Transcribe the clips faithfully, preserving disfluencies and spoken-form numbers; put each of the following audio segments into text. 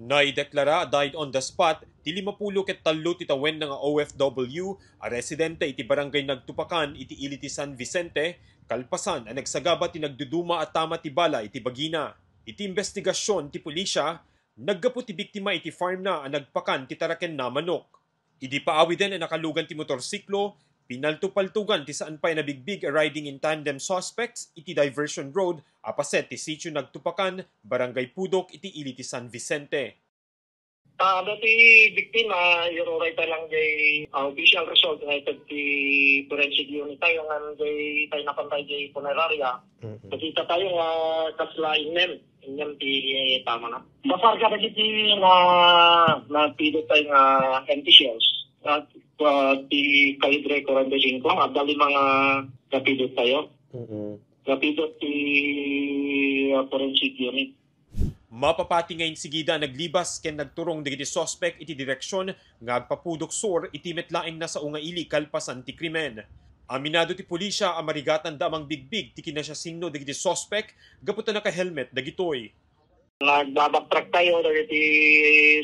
Naideklara a died on the spot ti limapulo ket tallo ti tawenna nga O F W a residente iti Barangay Nagtupakan iti Ili ti San Vicente, kalpasan a nagsagaba ti nagduduma a tama ti bala iti bagina. Iti imbestigasion ti pulisya, naggapu ti biktima iti farmna a nagpakan ti tarakenna a manok. Idi paawiden a nakalugan ti motorsiklo, pinaltupaltugan ti saan pay a nabigbig a riding in tandem suspects iti diversion road a paset ti Sitio Nagtupakan, Barangay Pudok iti Ili ti San Vicente. Ah, dati biktima, iruray ta lang jay, ah, official result nga ited ti forensic unit tayo, ngan jay tayo napantay jay funeraria. Mm-mm. Nakita tayo nga kasla innem, innem ti tama na. Basar ka dagiti na, napidot tayo nga empty shells. At, ah, ti kalibre forty-five, adda lima nga napidot tayo. Mm-mm. Napidot ti, ah, forensic unit. Mapapati nga insigida a naglibas ken nagturong dagiti suspek iti direksion nga agpapudok sur iti met laeng nasao nga ili kalpasan ti krimen. Aminado ti pulisya a marigatanda a mangbigbig ti kinasiasingno dagiti suspek gapu ta naka-helmet dagitoy. Nagbabacktrack tayo dagiti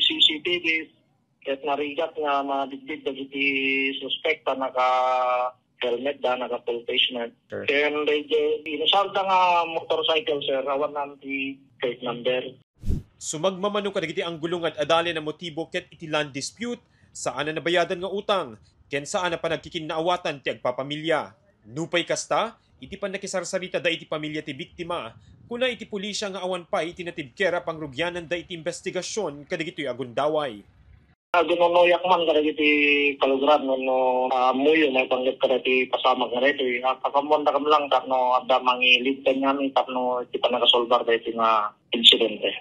C C T V. Ket narigat nga mabigbig dagiti suspek ta naka-helmet da, naka-full face mask. Sure. Ken daydi inusarda nga motorcycle, sir, awan ti plate number. Sumagmamano kadagiti anggulo nga ad-adalen a motibo ket iti land dispute, saan a nabayadan nga utang, ken saan a panagkikinnaawatan ti agpapamilya. Nupay kasta, iti pannakisarsarita da iti pamilya ti biktima, kuna iti pulisya nga awan pay iti natibker a pangrugiananda iti imbestigasion kadagitoy a gundaway. Agununoyak man kadagiti kalugaran wenno, ah, ammoyo maipanggep kadagiti pasamak nga daytoy. Nakaammuandakam lang tapno adda mangilibken ngamin tapno iti pannakasolbar daytoy nga insidente.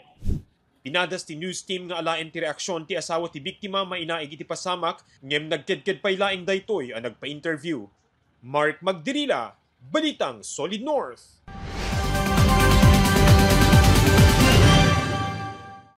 Pinadas ti news team nga alaen ti reaksion ti asawa ti biktima mainaig iti pasamak, ngem nagkedked pay laeng daytoy a nagpa-interview. Mark Magdirila, Balitang Solid North.